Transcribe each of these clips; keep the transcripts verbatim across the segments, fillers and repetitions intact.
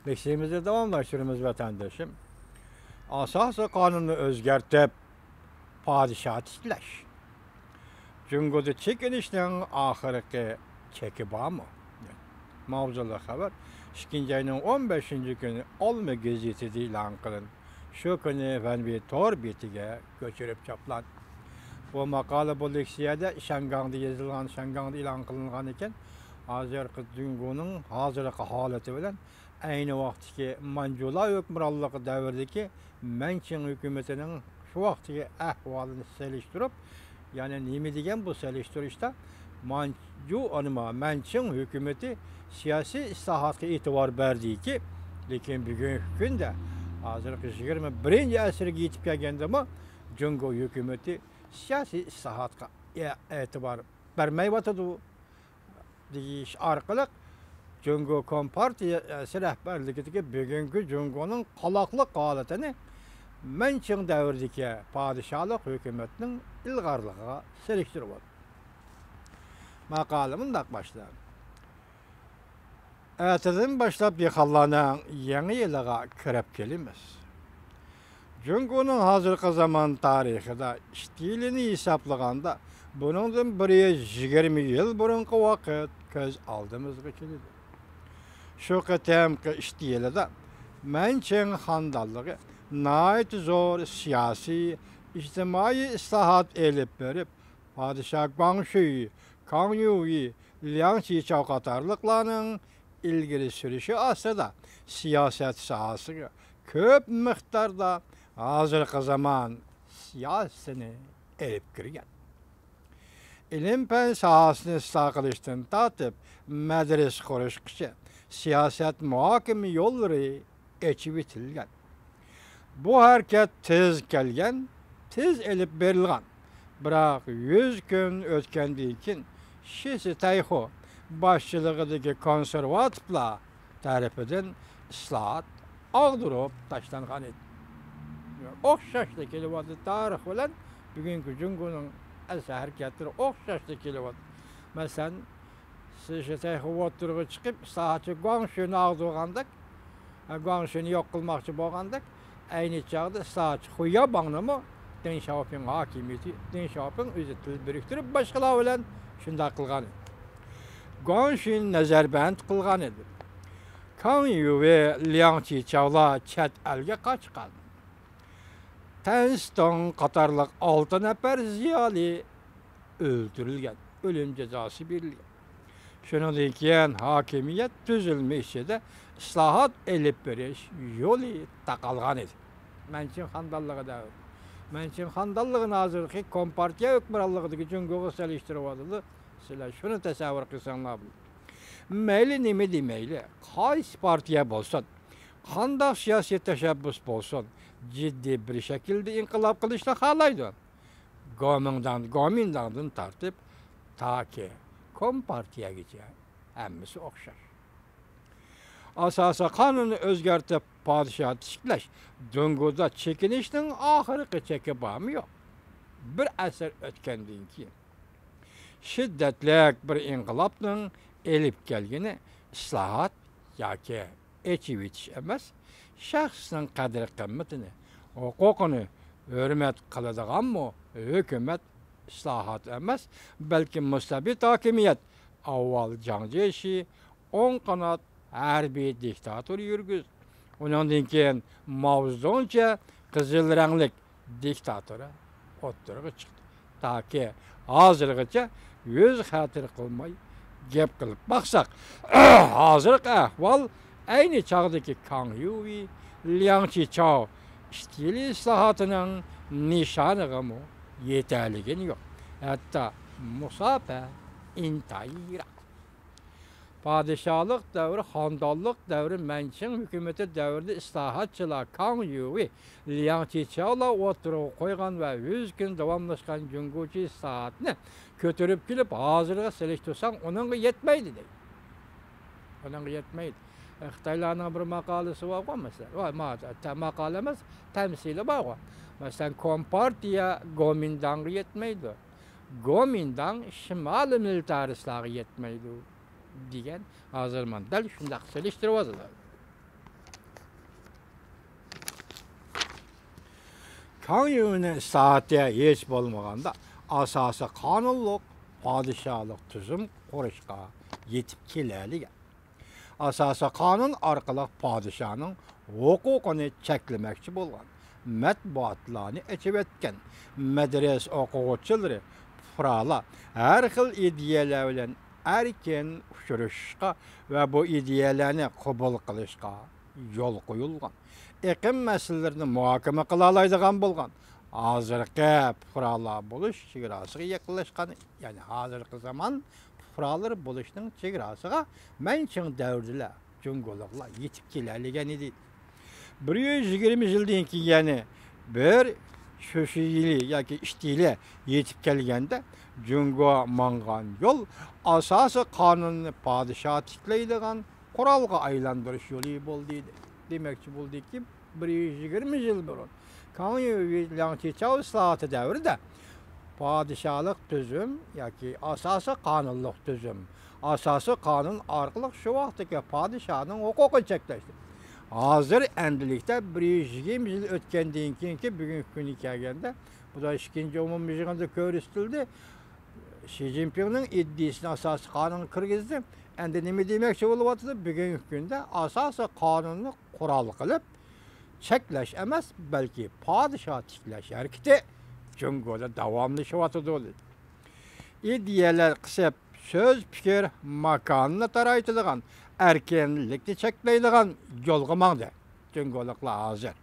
لېكسىيىمىزنى داۋاملاشتۇرىمىز، ۋەتەندىشىم. ئاساسىي قانۇننى ئۆزگەرتىپ، پادىشاھ تىكلەش. جۇڭگودا چېكىنىشنىڭ ئاخىرقى چېكى بارمۇ؟ ماۋزۇلۇق خەۋەر ئىككىنچى ئاينىڭ ئون بەشىنچى كۈنى ئالما گېزىتىدە ئېلان قىلىندى. شۇ كۈنى ۋەنۋى تور بېتىگە كۆچۈرۈپ چاپلاندى. بۇ ماقالە، بۇ لېكسىيەدە شياڭگاڭدا يېزىلغان، شياڭگاڭدا ئېلان قىلىنغان ئىكەن. ھازىرقى جۇڭگونىڭ ھازىرقى ھالىتى بىلەن ئەينى ۋاقىتتىكى مانجۇلار ھۆكۈمرانلىقى دەۋرىدىكى مەنچىڭ ھۆكۈمىتىنىڭ شۇ ۋاقىتتىكى ئەھۋالىنى سېلىشتۇرۇپ، يەنى نېمە دېگەن بۇ سېلىشتۇرۇشتا، مانجۇ، ئانىما، مەنچىڭ ھۆكۈمىتى سىياسىي ئىسلاھاتقا ئېتىبار بەردىكى، لېكىن بۈگۈنكى كۈندە، ھازىرقى يىگىرمە بىرىنچى ئەسىرگە يېتىپ كەلگەندىمۇ، جۇڭگو ھۆكۈمىتى سىياسىي ئىسلاھاتقا ئە-، ئېتىبار بەرمەيۋاتىدۇ دېيىش ئارقىلىق، جۇڭگو كومپارتىيەسى رەھبەرلىكىدىكى بۈگۈنكى جۇڭگونىڭ قالاقلىق ھالىتىنى مەنچىڭ دەۋرىدىكى پادىشاھلىق ھۆكۈمەتنىڭ ئىلغارلىقىغا سېلىشتۇرۇۋاتىدۇ. ماقالە مۇنداق باشلىنىدۇ. ئەتىدىن باشلاپ دېھقانلارنىڭ يېڭى يىلىغا كىرىپ كېلىمىز. جۇڭگونىڭ ھازىرقى زامان تارىخىدا ئىشتىيىلىنى ھېسابلىغاندا، بۇنىڭدىن بىر يۈز يىگىرمە يىل بۇرۇنقى ۋاقىت كۆز ئالدىمىزغا كېلىدۇ. شۇ قېتىمقى ئىشتىيىلىدا مەنچىڭ خانىدانلىقى ناھايىتى زور سىياسىي، ئىجتىمائىي ئىسلاھات ئېلىپ بېرىپ، پادىشاھ گۇاڭشۈي، كاڭ يۈۋېي، لياڭ چىچاۋ قاتارلىقلارنىڭ ئىلگىرى سۈرۈشى ئاستىدا سىياسەت ساھەسىگە كۆپ مىقداردا ھازىرقى زامان سىياسىتىنى ئېلىپ كىرگەن. ئىلىم-پەن ساھەسىنى ئىسلاھ قىلىشتىن تارتىپ، مەدرىسە قۇرۇشقىچە سىياسەت مۇھاكىمە يوللىرى ئېچىۋېتىلگەن. بۇ ھەرىكەت تېز كەلگەن، تېز ئېلىپ بېرىلغان. بىراق يۈز كۈن ئۆتكەندىن كېيىن، شى سىتەيخۇ باشچىلىقىدىكى كونسېرۋاتىپلار تەرىپىدىن ئىسلاھات ئاغدۇرۇپ تاشلانغان ئىدى. ئوخشاشلا كېلىۋاتىدۇ، تارىخ بىلەن بۈگۈنكى جۇڭگونىڭ ئەس-، ھەرىكەتلىرى ئوخشاشلا كېلىۋاتىدۇ. مەسىلەن، شى سىتەيخۇ ئوتتۇرىغا چىقىپ، ئىسلاھاتچى گۇاڭشۈنى ئاغدۇرغاندەك، ھە، گۇاڭشۈنى يوق قىلماقچى بولغاندەك، ئەينى چاغدا ئىسلاھاتچى خۇيياباڭنىمۇ دېڭ شياۋپىڭ ھاكىمىيىتى، دېڭ شياۋپىڭ ئۆزى تىل بىرىكتۈرۈپ، باشقىلار بىلەن شۇنداق قىلغان ئىدى. گۇاڭشۈنى نەزەربەند قىلغان ئىدى. كاڭ يۈۋېي، لياڭ چىچاۋلار چەت ئەلگە قاچقان. تەن سىتوڭ قاتارلىق ئالتە نەپەر زىيالىي ئۆلتۈرۈلگەن، ئۆلۈم جازاسى بېرىلگەن. شۇنىڭدىن كېيىن ھاكىمىيەت تۈزۈلمە ئىچىدە ئىسلاھات ئېلىپ بېرىش يولى تاقالغان ئىدى. مەنچىڭ خانىدانلىقى دەۋرى. مەنچىڭ خانىدانلىقىنى ھازىرقى كومپارتىيە ھۆكۈمرانلىقىدىكى جۇڭگوغا سېلىشتۇرۇۋاتىدۇ. سىلەر شۇنى تەسەۋۋۇر قىلساڭلار بولىدۇ. مەيلى نېمە دېمەيلى، قايسى پارتىيە بولسۇن، قانداق سىياسىي تەشەببۇس بولسۇن، جىددىي بىر شەكىلدە ئىنقىلاب قىلىشنى خالايدۇ. گومىنداڭ، گومىنداڭدىن تارتىپ تاكى كومپارتىيەگىچە ھەممىسى ئوخشاش. ئاساسىي قانۇننى ئۆزگەرتىپ، پادىشاھ تىكلەش جۇڭگودا چېكىنىشنىڭ ئاخىرقى چېكى بارمۇ يوق؟ بىر ئەسىر ئۆتكەندىن كېيىن، شىددەتلىك بىر ئىنقىلابنىڭ ئېلىپ كەلگىنى ئىسلاھات ياكى ئېچىۋېتىش ئەمەس، شەخسنىڭ قەدىر-قىممىتىنى، ھوقۇقىنى ھۆرمەت قىلىدىغانمۇ ھۆكۈمەت ئىسلاھات ئەمەس، بەلكى مۇستەبىت ھاكىمىيەت. ئاۋۋال جاڭ جيېشى ئوڭ قانات ھەربىي دىكتاتور يۈرگۈزدى. ئۇنىڭدىن كېيىن ماۋزېدۇڭچە قىزىل رەڭلىك دىكتاتور ئوتتۇرىغا چىقتى. تاكى ھازىرغىچە يۈز خەتىرە قىلماي گەپ قىلىپ باقساق، ھازىرقى ئەھۋال ئەينى چاغدىكى كاڭ يۈۋېي، لياڭ چىچاۋ ئىستىلى ئىسلاھاتىنىڭ نىشانىغىمۇ يېتەلىگىنى يوق. ھەتتا مۇساپە ئىنتايىن يىراق. پادىشاھلىق دەۋرى، خانىدانلىق دەۋرى، مەنچىڭ ھۆكۈمىتى دەۋرىدە ئىسلاھاتچىلار كاڭ يۈۋېي، لياڭ چىچاۋلار ئوتتۇرىغا قويغان ۋە يۈز كۈن داۋاملاشقان جۇڭگوچە ئىسلاھاتنى كۆتۈرۈپ كېلىپ، ھازىرغا سېلىشتۇرساڭ، ئۇنىڭغا يەتمەيدۇ دەيدۇ. ئۇنىڭغا يەتمەيدۇ. خىتايلارنىڭ بىر ماقالىسى بارغۇ، مەسىلەن، ۋاي، ما-، تە-، ماقالە ئەمەس، تەمسىلى بارغۇ. مەسىلەن، كومپارتىيە گومىنداڭغا يەتمەيدۇ. گومىنداڭ شىمالىي مىلىتارىستلارغا يەتمەيدۇ، دېگەن. ھازىر مانا دەل شۇنداق سېلىشتۇرۇۋاتىدۇ. كاڭيۈنىڭ ئىسلاھاتى ھېچ بولمىغاندا ئاساسىي قانۇنلۇق پادىشاھلىق تۈزۈم قۇرۇشقا يېتىپ كېلەلىگەن. ئاساسىي قانۇن ئارقىلىق پادىشاھنىڭ ھوقۇقىنى چەكلىمەكچى بولغان، مەتبۇئاتلارنى ئېچىۋەتكەن، مەدرىسە ئوقۇغۇچىلىرى، پۇقرالار ھەر خىل ئىدىيەلەر بىلەن ئەركىن ئۇچرىشىشقا ۋە بۇ ئىدىيەلەرنى قوبۇل قىلىشقا يول قويۇلغان. ئېقىم مەسىلىلىرىنى مۇھاكىمە قىلالايدىغان بولغان. ھازىرقى پۇقرالار بولۇش چېگراسىغا يېقىنلاشقان، يەنى ھازىرقى زامان پۇقرالىرى بولۇشنىڭ چېگراسىغا مەنچىڭ دەۋرىدىلا جۇڭگولۇقلار يېتىپ كېلەلىگەن ئىدى. بىر يۈز يىگىرمە يىلدىن كېيىن، يەنى بىر شۈشى يىلى ياكى ئىشتى يىلى يېتىپ كەلگەندە، جۇڭگو ماڭغان يول ئاساسىي قانۇننى پادىشاھ تىكلەيدىغان قورالغا ئايلاندۇرۇش يولى بولدى، دېمەكچى بولدىكى، بىر يۈز يىگىرمە يىل بۇرۇن كاڭيۈ لياڭ چىچاۋ ئىسلاھاتى دەۋرىدە پادىشاھلىق تۈزۈم ياكى ئاساسىي قانۇنلۇق تۈزۈم، ئاساسىي قانۇن ئارقىلىق شۇ ۋاقىتتىكى پادىشاھنىڭ ھوقۇقىنى چەكلەشتى. ھازىر ئەمدىلىكتە بىر يۈز يىگىرمە يىل ئۆتكەندىن كېيىنكى بۈگۈنكى كۈنگە كەلگەندە، بۇ دا ئىككىنچى ئومۇمىي يىغىندا كۆرسىتىلدى. شى جىنپىڭنىڭ ئىدىيىسىنى ئاساسىي قانۇنغا كىرگۈزدى. ئەمدى نېمە دېمەكچى بولۇۋاتىدۇ؟ بۈگۈنكى كۈندە ئاساسىي قانۇننى قورال قىلىپ، چەكلەش ئەمەس، بەلكى پادىشاھ تىكلەش ھەرىكىتى جۇڭگودا داۋاملىشىۋاتىدۇ، دېدى. ئىدىيەلەر قىسىپ، سۆز، پىكىر ماكانىنى تارايتىدىغان، ئەركىنلىكنى چەكلەيدىغان يولغا ماڭدى. جۇڭگولۇقلار ھازىر.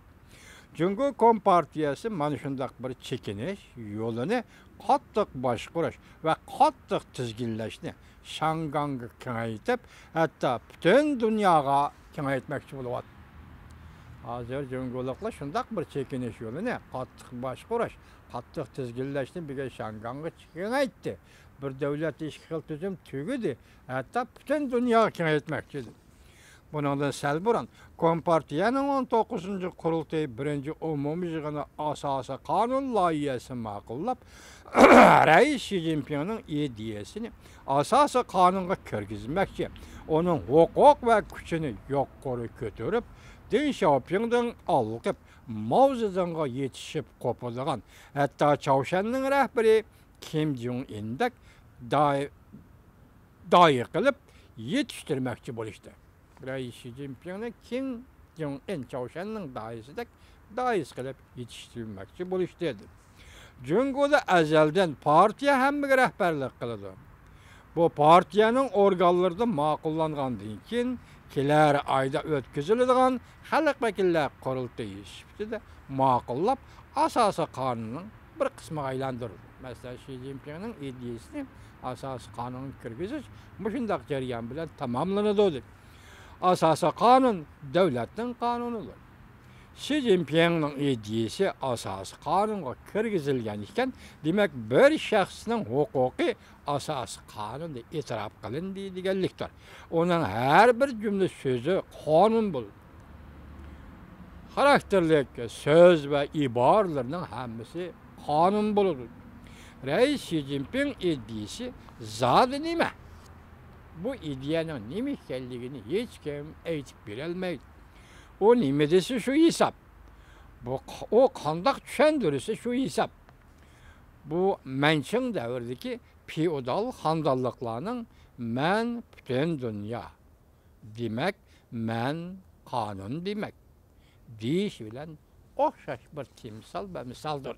جۇڭگو كومپارتىيەسى مانا شۇنداق بىر چېكىنىش يولىنى قاتتىق باشقۇرۇش ۋە قاتتىق تىزگىنلەشنى شياڭگاڭغا كېڭەيتىپ، ھەتتا پۈتۈن دۇنياغا كېڭەيتمەكچى بولۇۋاتىدۇ. ھازىر جۇڭگولۇقلار شۇنداق بىر چېكىنىش يولىنى قاتتىق باشقۇرۇش، قاتتىق تىزگىنلەشنى بۈگۈن شياڭگاڭغا كېڭەيتتى. بىر دۆلەتتە ئىككى خىل تۈزۈم تۈگىدى، ھەتتا پۈتۈن دۇنياغا كېڭەيتمەكچى. بۇنىڭدىن سەل بۇرۇن، كومپارتىيەنىڭ ئون توققۇزىنچى قۇرۇلتىيى بىرىنچى ئومۇمىي يىغىنى ئاساسىي قانۇن لايىھەسىنى ماقۇللاپ، رەئىس شى جىنپىڭنىڭ ئىدىيەسىنى ئاساسىي قانۇنغا كىرگۈزمەكچى، ئۇنىڭ ھوقۇق ۋە كۈچىنى يۇقىرى كۆتۈرۈپ، دېڭ شياۋپىڭدىن ھالقىپ، ماۋ زېدۇڭغا يېتىشىپ قوپىدىغان، ھەتتا چاۋشيەننىڭ رەھبىرى كىم جۇڭ ئىندەك داي-، دايى قىلىپ يېتىشتۈرمەكچى بولۇشتى. رەئىس شى جىنپىڭنى كىم جۇڭ ئىن چاۋشيەننىڭ دايىسىدەك دايىسى قىلىپ يېتىشتۈرمەكچى بولۇشتى، دېدى. جۇڭگودا ئەزەلدىن پارتىيە ھەممىگە رەھبەرلىك قىلىدۇ. بۇ پارتىيەنىڭ ئورگانلىرىدا ماقۇللانغاندىن كېيىن، كېلەر ئايدا ئۆتكۈزۈلىدىغان خەلق ۋەكىللەر قۇرۇلتىيى سۈپىتىدە ماقۇللاپ، ئاساسىي قانۇننىڭ بىر قىسمىغا ئايلاندۇرىدۇ. مەسىلەن، شى جىنپىڭنىڭ ئىدىيىسىنى ئاساسىي قانۇنغا كىرگۈزۈش مۇشۇنداق جەريان بىلەن تاماملىنىدۇ، دېدى. ئاساسىي قانۇن دۆلەتنىڭ قانۇنىدۇر. شى جىنپىڭنىڭ ئىدىيىسى ئاساسىي قانۇنغا كىرگۈزۈلگەن ئىكەن، دېمەك، بىر شەخسنىڭ ھوقۇقى ئاساسىي قانۇندا ئېتىراپ قىلىندى دېگەنلىكتۇر. ئۇنىڭ ھەر بىر جۈملە سۆزى قانۇن بولىدۇ. خاراكتېرلىك سۆز ۋە ئىبارىلىرىنىڭ ھەممىسى قانۇن بولىدۇ. رەئىس شى جىنپىڭ ئىدىيىسى زادى نېمە؟ بۇ ئىدىيەنىڭ نېمە ئىكەنلىكىنى ھېچكىم ئېيتىپ بېرەلمەيدۇ. ئۇ نېمە دېسە، شۇ ھېساب. بۇ، ئۇ قانداق چۈشەندۈرسە، شۇ ھېساب. بۇ مەنچىڭ دەۋرىدىكى فېئودال خانىدانلىقلارنىڭ «مەن پۈتۈن دۇنيا، دېمەك، مەن قانۇن دېمەك» دېيىشى بىلەن ئوخشاش بىر تىمسال ۋە مىسالدۇر.